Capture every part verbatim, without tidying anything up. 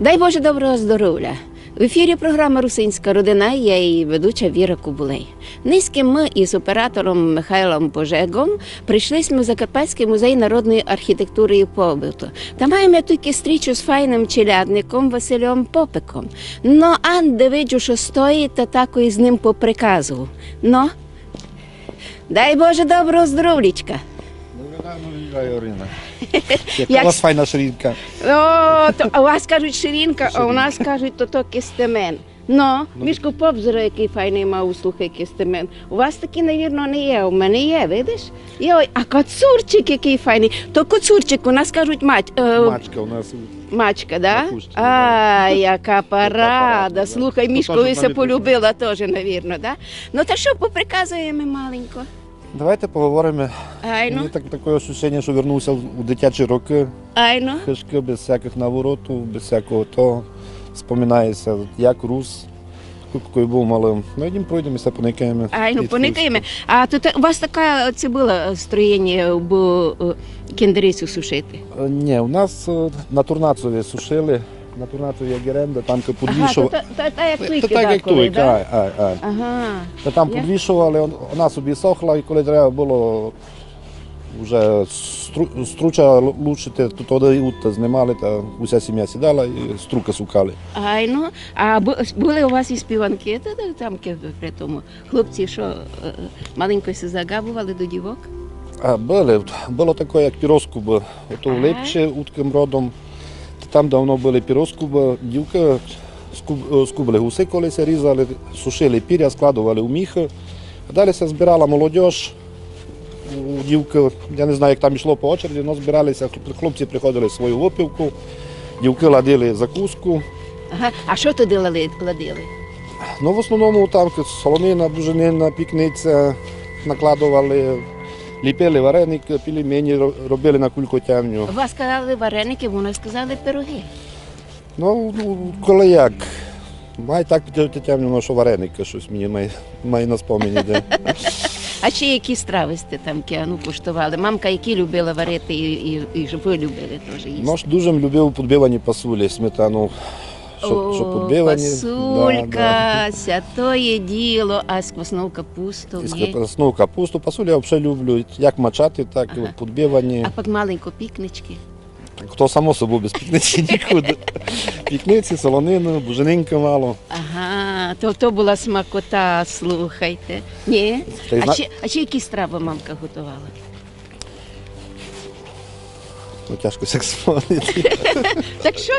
Дай Боже доброго здоровля! В ефірі програма «Русинська родина», я її ведуча Віра Кобулей. Нынькы мы із оператором Михайлом Пожегом прийшли сьме в Закарпатськый музей народної архітектуры і побыту. Та маєме туйкы стрічу з файным челядником Васильом Попиком. Но, ан де виджу, што стоїть, та тако із ним поприказую. Но, дай Боже доброго здоровлічка! Доброго рана, Віра Ігорівна. Яка у вас файна ширинка. О, то, а у вас кажуть ширинка, а у нас кажуть, то, то кистемен. Но, Мішко, повзирай, якый файный мав, слухай, кистемен. У вас такый, навірно, не є, а у мене є, видиш? Йой, а кацурчик якый файный. То кацурчик, у нас кажуть мач-, е, Мачка у нас. Мачка, да? Капустина, да. А, яка парада. Яка парада, да. Слухай, Мішкові ся полюбила тоже, навірно, да? Но та што, поприказуєме маленько? Давайте поговориме. Айно. Мені так, таке ощущення, што вернув ся у дитячі рокы. Айно. Хижкы без всякых наворотів, без всякого того. Споминає ся, як рус, кой быв малым. Но, йдім, пройдеме ся, поникаєме. Айно, поникаєме. А тут у вас така, це было строєння, бо, е, кендерицю сушити? Е, ні, у нас, е, на Турнацові сушили. На Турнацові є ґеренда, там ка... Ага, подвішова-, то та, та, та як туйкы так, як деколи, туйкы, да? Ай, ай, ай. Ага. Та там подвішовали, он-, она собі сохла, і коли треба было вже стру-, струча лу-, лучити, то тоды ут знимали, та уся сім'я сідала, і струка сукали. Айно. А бу-, были у вас і співанкы, та, та, там ке-, при тому? Хлопці, што, е, маленько ся загабовали до дівок? А, были. Было таке, як піроскубы. Ото в Липчі, уткым родом. Та там давно были піроскубы. Дівкы скуб-, е, скубли гуси, коли ся різали, сушили піря, складовали у міхы. А далі ся збирала молодьож. У дівкы, я не знаю, як там ішло по очереді, но збирали ся, хлоп-, хлопці приходили з свою выпивку, дівкы ладили закуску. Ага. А што туды лали-, ладили? Ну, в основному там солонина, буженина, пікниця, накладовали, ліпили вареникы, пельмені ро-, робили на кулькотявню. У вас казали вареникы, у нас казали пирогы. Ну, ну, коли як. Май так тя-, тямлю, ну, што вареникы, штось мені май, май на спомин іде. А ще які стравы сьте там ке, ану, куштовали? Мамка які любила варити і, і, і ж вы любили тоже їсти? Ну, ж дуже любив подбивані пасулі, сметану. Што, што подбивані. О, пасулька, святоє діло, а з кваснов капустов, ні? З кваснов капусту, пасулі я взагалі люблю, як мачати, так і от подбивані. А пак маленько пікничкы? Так то само собою, без пікниці нікуды. Пікниці, солонину, буженинкы мало. Ага, то, то была смакота, слухайте. Ні? А ще, а ще які стравы мамка готовала? Ну, тяжко сяк спомнити. Так што,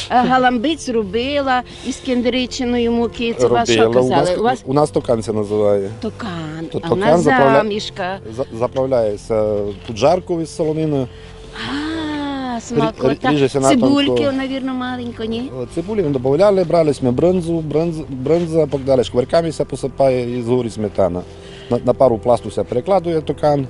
а, галамбиць робила із кендеричиної муки, це вас што казали? У нас токан ся называє. Токан. А у нас замішка. Заправляє ся пуджарков із солонины. А, смакота. Ріже ся на тонко. Цибульки, навірно, маленько, ні? Е, цибулі не добавляли, брали сьме брынзу, брынз-, брынза, пак далі шкварками ся посыпає і згорі сметана. На, на пару пласту ся перекладує токан.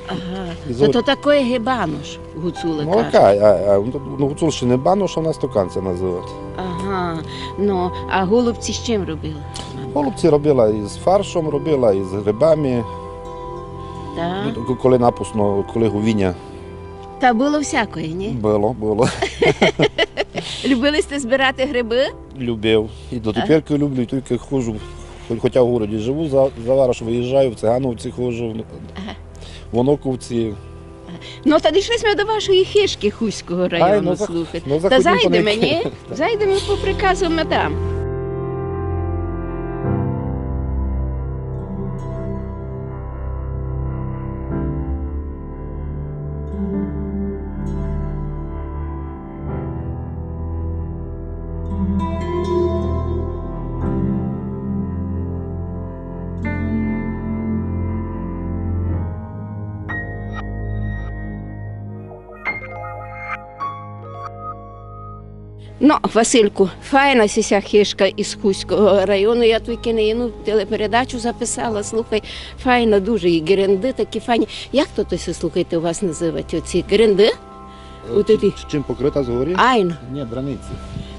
Ага. І згорі. То, то такоє ги банош, гуцулы кажуть. Ну, окей, а, а, ну, то, ну, гуцулщины банош, а у нас токан ся называть. Ага. Ну, а голубці з чим робила? Голубці робила із фаршом, робила із грибами. Так. Ну, коли напусно, коли гувіня. Та было всякоє, ні? Было, было. Любили сьте збирати грибы? Любив. І дотепер люблю, і тілько ходжу. Хо-, хоча в городі живу, за, за варош выїжджаю, в Цигановці ходжу, в Оноковці. Ну, та дійшли сьме до вашої хижкы Хустського району, слухайте. Та зайдеме, ні? Зайдеме по приказу мадам. Ну, Васильку, файна сися хижка із Хустського району. Я туйкы не єдну телепередачу записала, слухай, файна дуже, і ґеренды такі файні. Як то, то ся, слухайте, у вас называть оці ґеренды? Е, от чим, оті. Чим покрита згорі? Айно. Ні, драниці.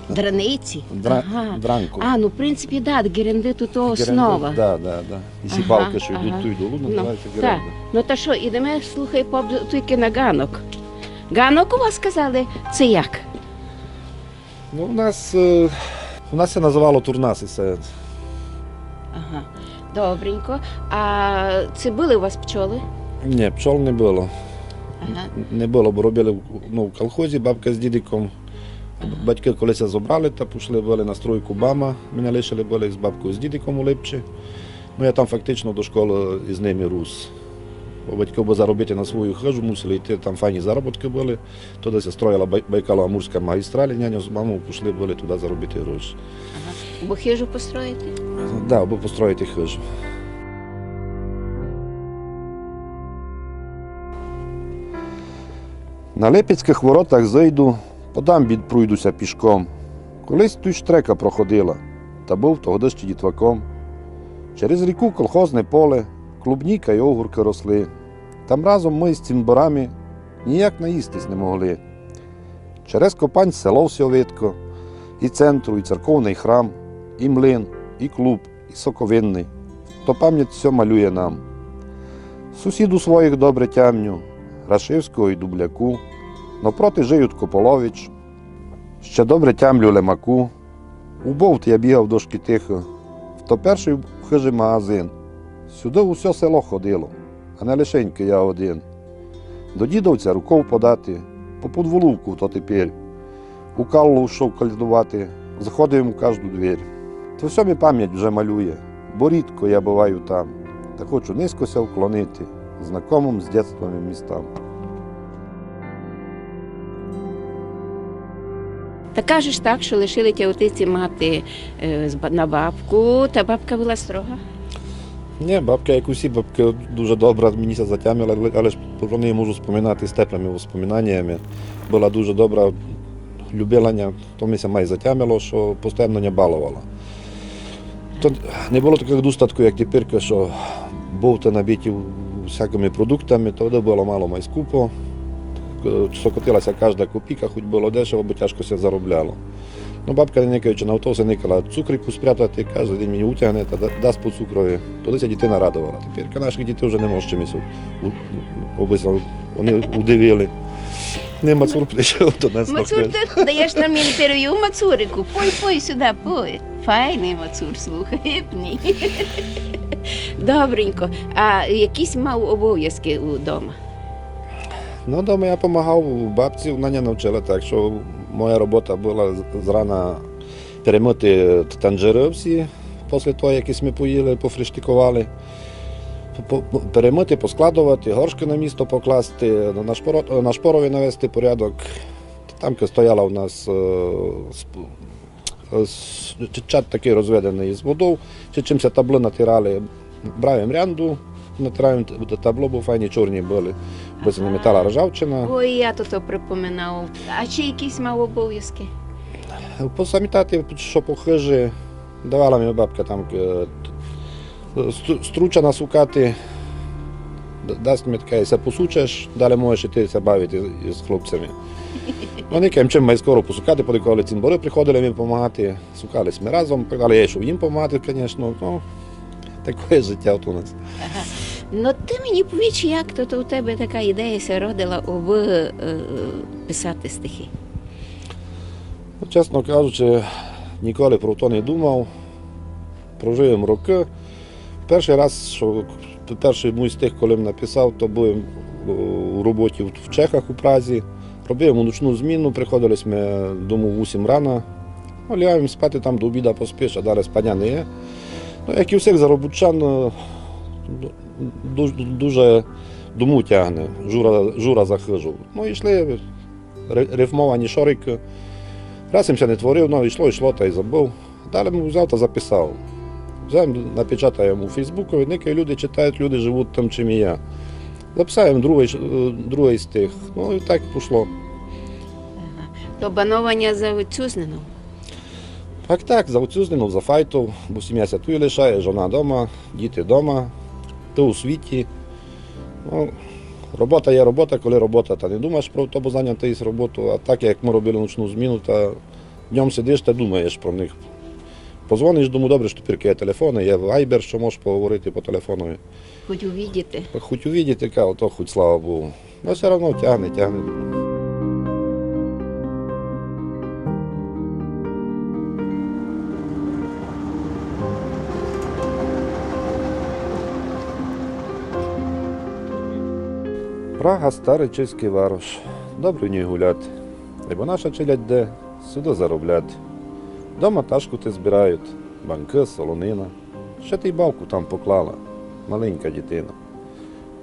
Драниці? Дра-, ага. Дранку. А, ну, в принципі, да, ґеренды то, то основа. Да, да, да. І сі балкы, што йдуть туй долу, называють ґеренды. Так. Ну, та што, ідеме, слухай, поб-, туйкы на ґанок. Ґанок у вас казали, це як? Ну, у нас, е, у нас се называло турнас и се. Ага, добренько. А ци были у вас пчолы? Ні, пчол не было. Ага. Не было, бо робили в, ну, в колхозі, бабка з дідиком. Ага. Батькы коли ся зобрали, та пішли были на стройку БАМа. Мене лишили были з бабков, з дідиком у Липчі. Ну, я там фактично до школы из ними рус. Бо батькы, бы заробити на свою хыжу, мусили йти, там файні заработкы были. Туды ся строїла Бай-, Байкало-Амурська магістраль, і няньо з мамов пішли были туды заробити гроші. Ага. Бо хыжу построїти? Да, бо построїти хыжу. На Липецькых воротах зыйду, по дамбі пройду ся пішком. Колись туй штрека проходила, та быв тогды ще дітваком. Через ріку колхозне поле, клубніка й огуркы росли. Там разом мы з цімборами ніяк наїсти сь не могли. Через Копань село всьо видко, і центру, і церковный храм, і млин, і клуб, і соковинный. То память всьо малює нам. Сусідув своїх добре тямню, Рашевського і Дубляку. Нопроти жиють Кополович, ще добре тямлю Лемаку. У бовт я бігав до Шкітихы, то першый в хыжі магазин. Сюды усьо село ходило, а не лишенькы я один. До Дідовця руков подати, попуд Воловку то тепер. У Калу йшов колядовати, заходив им у кажду дверь. То всьо ми память вже малює, бо рідко я бываю там, та хочу низько ся вклонити знакомым з дєтства ми містам. Та кажеш так, што лишили тя отець і мати, е, з ба-, на бабку, та бабка была строга? Ні, бабка, як усі бабкы, дуже добра, мені ся затямила, але, але ж про неї можу споминати з теплыми воспоминаннями. Была дуже добра, любила ня, то ми ся май затямило, што постоянно ня баловала. То не было такых достатків, як тепер, што бовты набиті всякыми продуктами, тогды было мало май скупо. Сокотила ся кажда копійка, хоть было дешево, бо тяжко ся заробляло. Ну, бабка, не никаючи на то, ся никала цукрику спрятати, каждый день мені утягне та да-, дасть по цукрови. Тогды ся дітина радовала. Тепер нашых дітей вже не може чимось у-, у-, обы ся вони удивили. Не, Мацур прийшов до нас. Мацур, ты даєш нам інтервю, Мацурику, пой, пой сюды, пой. Файный Мацур, слухай, епні. Добренько. А якісь мав обов'язкы удома? Ну, дома я помагав бабці, вона ня навчила, так што моя робота была з-, зрана перемыти т-, танжиры всі, після того, як сьме поїли, пофріштіковали. По-, по-, перемыти, поскладовати, горшкы на місто покласти, на шпоро-, на шпорові навести порядок. Там стояла у нас, е, сп-, е, с-, ч-, чад такый розведеный з водов, чи чим ся таблы натирали, брав им рянду, натирав им т-, табло, бо файні чорні были, бо ся не метала ржавчина. Ой, я то, то припоминав. А ще якісь мав обов'язкы? Посамітати, што по хыжі, давала ми бабка там, е, т-, стру-, струча насукати, д-, дасть ми таке, ся посучеш, далі можеш іти ся бавити з, з хлопцями. Ну, никаєм, чим май скоро посукати, подеколи цімборы приходили ми помагати, сукали сьме разом, так далі. Я йшов їм помагати, конечно, ну, такоє життя от у нас. Ага. Ну, ты мені повіч, як то, то у тебе така ідея ся родила, обы, е, писати стихи? Ну, чесно кажучи, ніколи про то не думав. Прожив им рокы. Першый раз, што, першый мій стих, коли м написав, то быв у роботі в, в Чехах у Празі. Робив у ночну зміну, приходили сьме дому в вісім рана. Ну, лягав им спати, там до обіда поспиш, а далі спаня не є. Ну, як і всіх заробітчан, е, ду-, дуже дому тягне, жура, жура за хыжу. Ну, йшли ри-, рифмовані шорикы. Раз им ся не творив, ну, йшло, йшло, та й забыв. Далі м взяв та записав. Взяв, напечатав им у Фейсбукови, никай, люди читають, люди живуть там, чим і я. Записав им другый ш-, е, другый стих. Ну, і так пішло. Ага. То банованя за отцюзнину? Так, так, за отцюзнину, за файту, бо сімя ся туй лишає, жона дома, діти дома, ты у світі. Ну, робота є робота, коли робота, та не думаєш про то, бо занятый єсь роботу, а так, як мы робили ночну зміну, та днём сидиш та думаєш про них. Позвониш дому, добре, што тепер є телефоны, є Вайбер, што можеш поговорити по телефонови. Хоть увидіти. Хоть увидіти, ка-, то хоть слава Богу. Но всьо равно тягне, тягне. Прага — старый чеськый варош, добрі в ній гуляти, айбо наша челядь йде сюды заробляти. Дома ташку ти збирають, банкы, солонина, ще ти й бавку там поклала маленька дітина.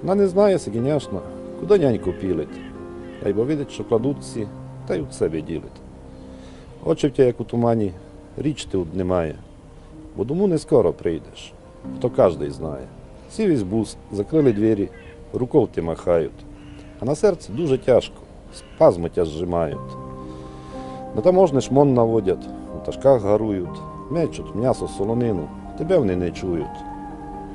Она не знає ся, конечно, куды няньку пілить, айбо видить, што кладуть сі, тай од себе ділить. Очі в тя, як у тумані, річ ти однимає, бо дому не скоро прийдеш, то каждый знає. Сів із бус, закрыли двері, руков ти махають. А на серци дуже тяжко, спазмы тя зжимають. На таможни шмон наводять, у ташках гарують, мечуть мнясо, солонину, тебе они не чують.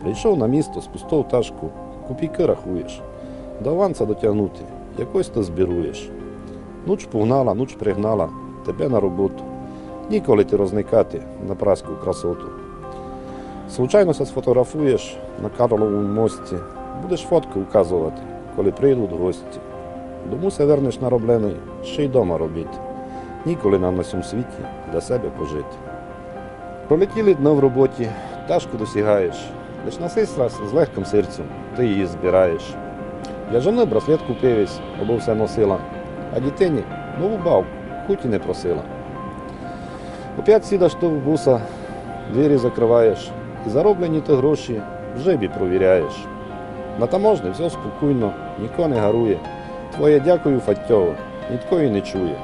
Прийшов на місто з пустов ташку, копійкы рахуєш. До аванса дотягнути, якось ты збіруєш. Нуч погнала, нуч пригнала тебе на роботу. Ніколи ти розникати на праську красоту. Случайно ся сфотографуєш на Карловому мості, будеш фоткы указовати, коли прийдуть гості. Дому ся вернеш наробленый, ще й дома робити. Ніколи нам на сьому світі для себе пожити. Пролетіли дны в роботі, ташку досягаєш, лиш на сей раз з легкым серцем ты її збираєш. Для жоны браслет купив єсь, абы все носила, а дітині нову бавку, хоть і не просила. Опять сідаш ты в буса, двері закрываєш, і зароблені ты гроші в жебі провіряєш. На таможни всьо спокійно, ніко не гарує. Твоє дякую фатьово, нітко і не чує.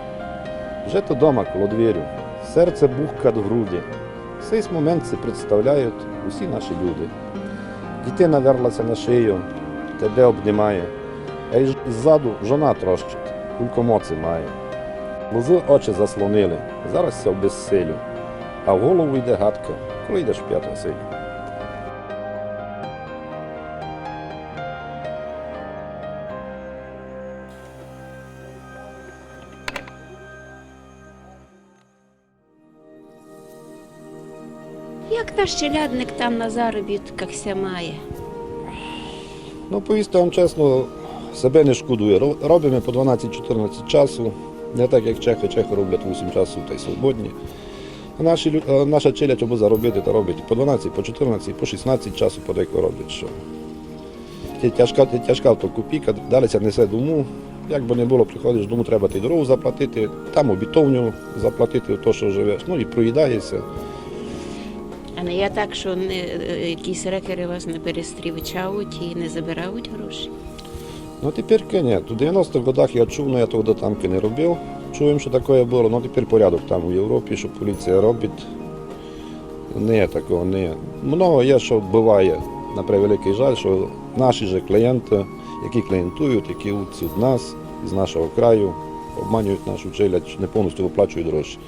Вже ты дома коло дверю, серце бухкать в груді. Сей момент си представляють усі наші люди. Дітина верлася на шию, тебе обнимає, а й ззаду жона трощить, кулько моци має. Сльозы очі заслонили, зараз ся обезсилю, а в голову йде гадка, коли йдеш в пяту силю. Як наш челядник там на заробітках ся має? Ну, повісти вам чесно, себе не шкодує. Ро-, робиме по дванадцять-чотирнадцять часу, не так, як чехы. Чехы роблять вісім часу тай свободні. А наші лю-, а наша челядь, абы заробити, та робить по дванадцять, по чотирнадцять, по шістнадцять часу подеколи роблять, што. Тя-, тяжка, тя-, тяжка то копійка, далі ся несе дому. Як бы не было, приходиш дому, треба ти дорогу заплатити, там обітовню заплатити, то, што живеш, ну і проїдає ся. А не є так, што не, е, якісь рекеры вас не перестрічають і не забирають гроші? Ну, тепер ні. У девяностых годах я чув, но я тогды там не робив. Чув им, што такоє было, но тепер порядок там у Європі, што поліція робить. Ні, такого ні. Много є, што быває, на превеликый жаль, што наші же клієнты, які клієнтують, які уться од нас, з нашого краю, обманюють нашу челядь, не повністю виплачують гроші.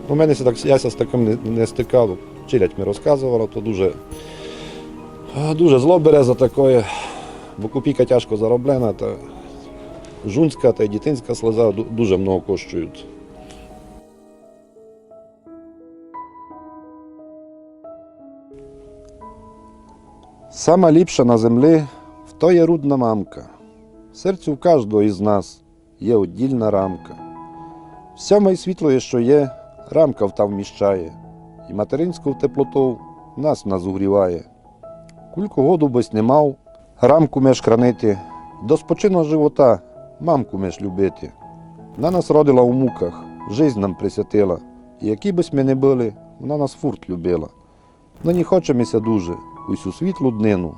У мене ся так, я ся з такым не, не стикав. Челядь ми розказовала, то дуже, а, дуже зло бере за такоє, бо копійка тяжко зароблена, та жунська та й дітинська сльоза ду-, дуже много коштують. Сама ліпша на землі, то є рудна мамка. В серцю каждого із нас є оддільна рамка. Всьо май світлоє, што є, рамка в та вміщає, і материнськов теплотов нас вона зугріває. Кулько году бысь не мав, рамку меш хранити, до спочину живота мамку меш любити. Вона нас родила у муках, жизнь нам присвятила, і які бысь ми не были, вона нас фурт любила. Нині хоче ми ся дуже, у сю світлу днину,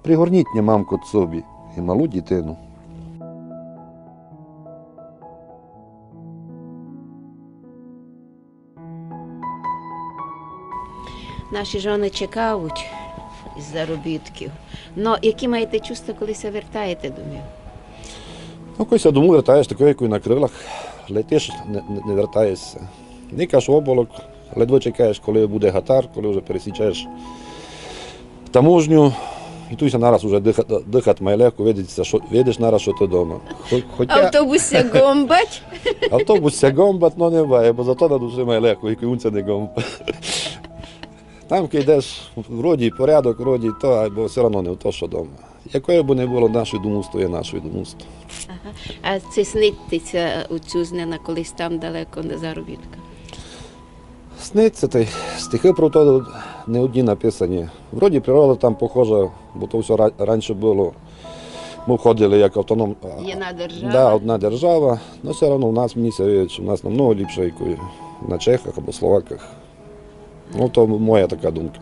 пригорніть ня, мамко, д собі і малу дітину. Наші жоны чекають із заробітків. Но які маєте чувства, коли ся вертаєте домів? Ну, коли ся дому вертаєш, такоє, як на крылах, летиш, не, не, не вертаєш ся. Никаш в оболок, ледве чекаєш, коли буде гатар, коли вже пересічеш таможню, і туй ся нараз уже дыха-, дыхать май легко, видить ся, што, видиш нараз, што ты дома. Хо-, хотя Автобус ся гомбать? Автобус ся гомбать, но не бає, бо зато на души май легко, і кунця не гомбать. Там, коли йдеш, вроді порядок, вроді то, айбо всьо равно не то, што дома. Якоє бы не было, наше домуство є наше домуство. Ага. А ци снить ся оцюзнина колись там далеко на заробітках? Снить ся, тай стихы про то не одні написані. Вроді природа там похожа, бо то всьо ра-, раніше было. Мы входили як автоном-, Єдна держава. Да, одна держава, но всьо равно в нас, мені ся видить, што в нас намного ліпше, як у, на чехах або словаках. Ну, то моя така думка.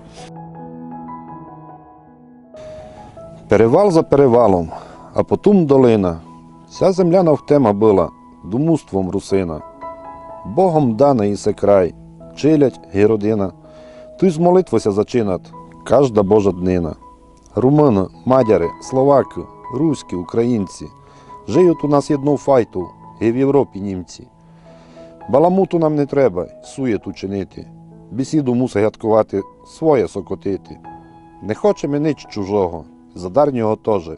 Перевал за перевалом, а потом долина. Ся земля навхтема была думуством русина. Богом дана исе край, челядь ги родина. Туй з молитвы ся зачинат кажда Божа днина. Румыны, мадяры, словакы, руськы, українці жиют у нас єднов файтов, ги в Європі німці. Баламуту нам не треба суєту чинити. Бесіду мусить гадковати, своє сокотити. Не хочеме нич чужого, задарнього тоже.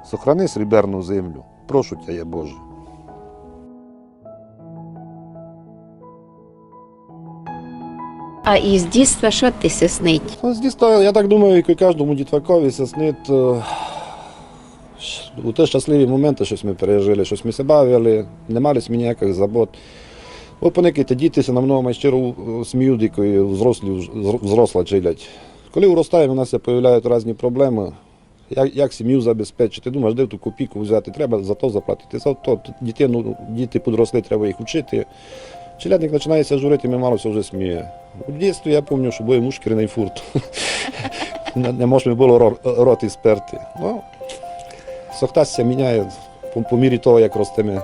Сохрани сріберну землю, прошу тя я, Боже. А из дїтства што ти ся снить? Ну, з дїтства, я так думаю, як і каждому дїтвакови ся снить, е, у ті щасливі моменты, што сьме пережили, што сьме ся бавили, не мали сьме ніякых забот. Бо поникайте, дїти ся намного май щиро, е, сміють, як і взрослі, вз-, взросла челядь. Коли выростаєме, у нас ся появляють різні проблемы. Як, як сім'ю забезпечити? Думаєш, де ту копійку взяти? Треба за то заплатити, за то. Дітину, діти підросли, треба їх учити. Челядник починає ся журити, ми мало ся вже сміє. У дітстві я пам'ятаю, що були мушкерний фурт. Не, не можна було ро-, рот ісперти. Ну, сохтась ся міняє по, по мірі того, як ростеме.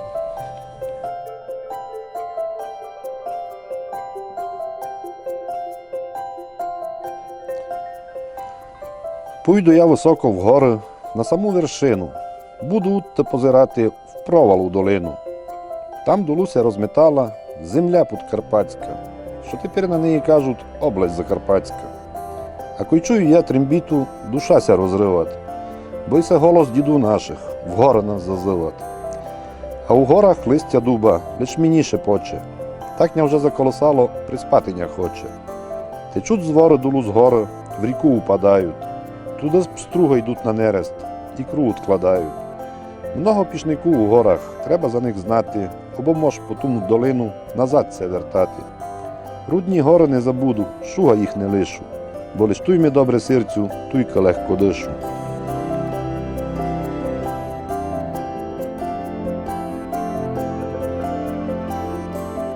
Пуйду я высоко в горы, на саму вершину, буду удта позирати в провал у долину. Там долу ся розметала земля подкарпатська, што тепер на неї кажуть область Закарпатська. А кой чую я трембіту, душа ся розриват, бо й се голос діду нашых в горы нас зазыват. А у горах листя дуба лиш мені шепоче, так ня вже заколосало, приспати ня хоче. Течуть з воры долу з горы, в ріку упадають. Туды з пструга йдуть на нерест, ікру откладають. Много пішнику у горах, треба за них знати, або мож потом в долину назад ся вертати. Рудні горы не забуду, шуга їх не лишу, бо лиш туй ми добре серцю, туйка легко дышу.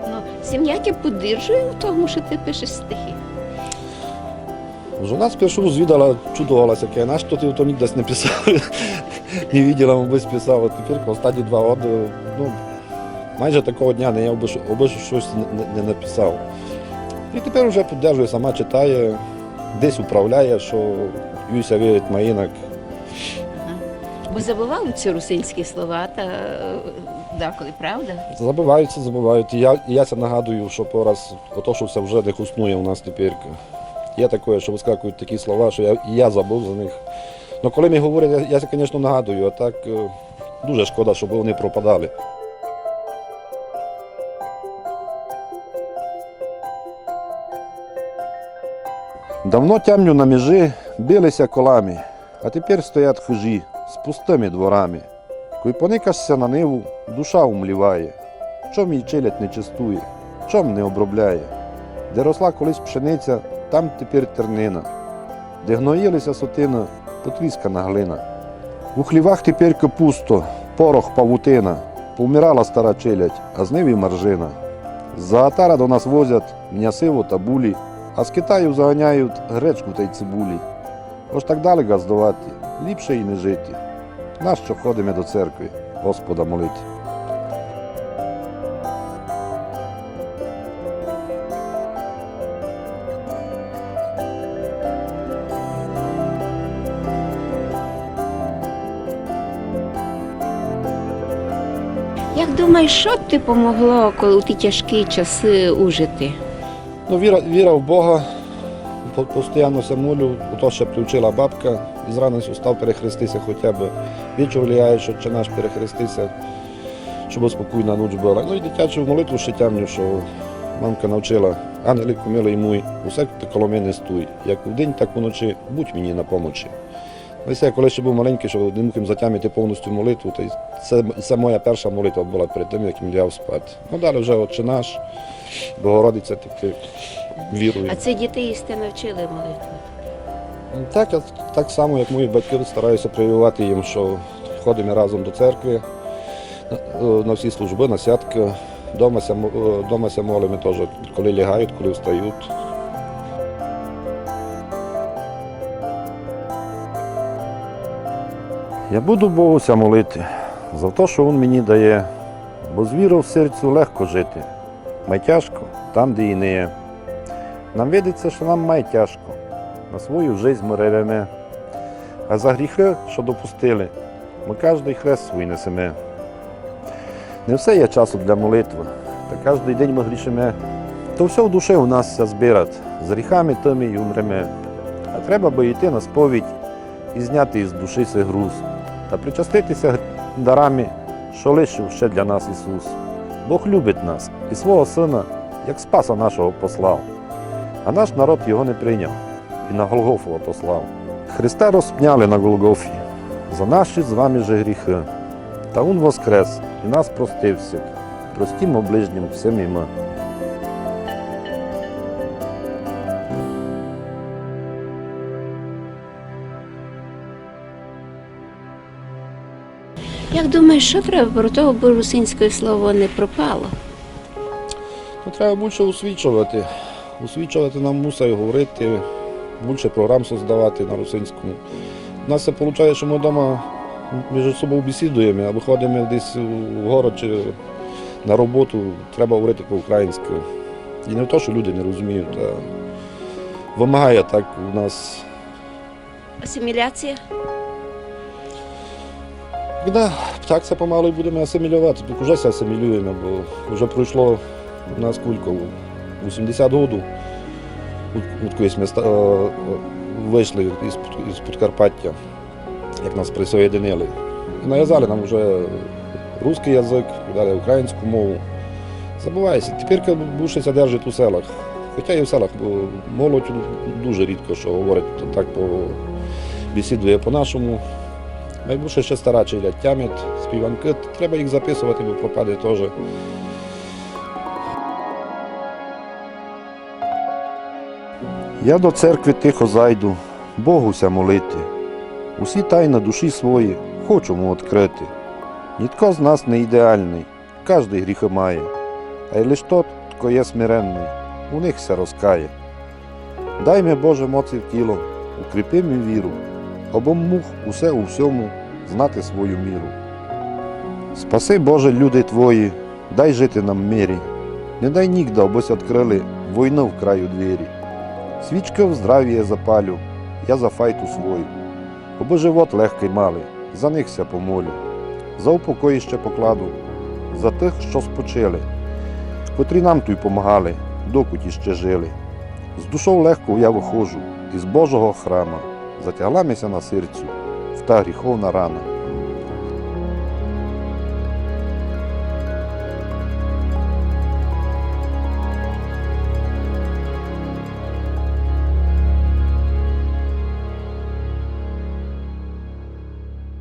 Ну, сім'я тя підтримує в тому, што ти пишеш стихи? Жона спершу звідала, чудовала ся, каже: «Нашто ти то нігде не писав?» Не виділа, абы писав. А тепер останні два годы, ну, майже такого дня не є, абы, абы штось не, не, не написав. І тепер уже підтримує, сама читає, десь управляє, што їй ся видить май інак. Ага. Бо забывають ся русинські слова, та, е, деколи, правда? Забывають ся, забывають. І я, і я ся нагадую, што пораз ото, што ся вже не хуснує у нас тепер. Є такоє, што выскакують такі слова, што я, і я забыв за них. Но коли ми говорять, я, я ся, конечно, нагадую, а так, е, дуже шкода, што они пропадали. Давно тямню на межи били ся колами, а тепер стоять хыжі з пустыми дворами. Кой поникаш ся на ниву, душа умліває. Чом її челядь не чистує, чом не обробляє? Де росла колись пшениця, там тепер тернина. Де гноїли ся сотины, потріскана глина. У хлівах тепер пусто, порох, павутина. Повмирала стара челядь, а з нивы маржина. З-за гатара до нас возять мнясиво та булі, а з Китаю заганяють гречку тай цибулі. Ож так далі ґаздовати, ліпше і не жити. Нашто ходиме до церкви Господа молити? Як думаєш, што ти помогло, коли у ті тяжкі часы ужити? Ну, віра, віра в Бога. По-, постоянно ся молю, ото ся привчила бабка. Із рана ся встав, перехрести ся хотя бы. Вечором лягаєш, Отче наш, перехрести ся, щоб спокійна ніч была. Ну і дитячу молитву ще тямлю, што мамка навчила: «Ангелику милый мій, усяк ты коло мене стуй, як удень, так уночі, будь мені на помочі». Ну, і се, коли ще був маленький, што не міг затямити повністю молитву, то й се, се моя перша молитва была перед тим, як я лягав спати. Ну, далі вже Отче наш, Богородиця, тільки вірую. А це дітей сте навчили молитву? Так, я так само, як мої батьки, стараюся прививати їм, што Ходиме разом до церкви, е, на всі службы, на святкы. Дома ся мо-, е, дома ся молиме тоже, коли лягають, коли встають. Я буду Богу ся молити за то, што Вун мені дає, бо з віров в серцю легко жити. Май тяжко там, де і не є. Нам видить ся, што нам май тяжко. На свою жизнь мы ревеме. А за гріхы, што допустили, мы каждый хрест свій несеме. Не все є часу для молитвы, та каждый день мы грішиме. То всьо в души у нас ся збират, з гріхами тыми й умреме. А треба бы йти на сповідь і зняти із души сей груз, та причастити ся дарами, што лишив ще для нас Ісус. Бог любить нас і свого Сына, як Спаса нашого, послав. А наш народ його не прийняв і на Голгофу отослав. Христа розпняли на Голгофі за наші з вами же гріхы. Та Вун воскрес і нас простив всіх. Простім ближнім всім і мы. Як думаєш, што треба про то, абы русинськоє слово не пропало? Ну, треба бульше усвічовати. Усвічовати нам мусить говорити, бульше програм создавати на русинському. У нас се получає, што мы дома між собою бесідуєме, а выходиме десь у город чи на роботу, треба говорити по-українськы. І не то, што люди не розуміють, а вымагає так у нас. Асиміляція? Да, так ся помалу і будеме асимілювати. Так уже ся асимілюєме, бо вже пройшло у нас кулько, вісімдесят году, од-, одкуль сьме ста-, е, вышли із, із Подкарпатя, як нас присоєдинили. І навязали нам уже русский язык, дали українську мову. Забыває ся. Теперь бульше ся держить у селах. Хотя і в селах, бо молодь дуже рідко што говорить так, по-, бесідує по-нашому. Найбульше ще стара челядь тямить співанкы. Треба їх записовати, бо пропаде тоже. Я до церкви тихо зайду, Богу ся молити. Усі тайны душі свої хочу му открыти. Нітко з нас не ідеалный, каждый гріхы має, ай лиш тот, тко є смиренный, у них ся розкає. Дай ми, Боже, моци в тіло, укріпи ми віру, обы муг усе у всьому знати свою міру. Спаси, Боже, люди Твої, дай жити нам в мирі. Не дай нігде, обы ся открыли войны в краю двері. Свічкы в здравіє запалю, я за файту свою. Обы живот легкый мали, за них ся помолю. За упокой іще покладу, за тых, што спочили, котрі нам туй помагали, докуть іще жили. З душов легков я выходжу із Божого храма, затягла ми ся на серцю в та гріховна рана.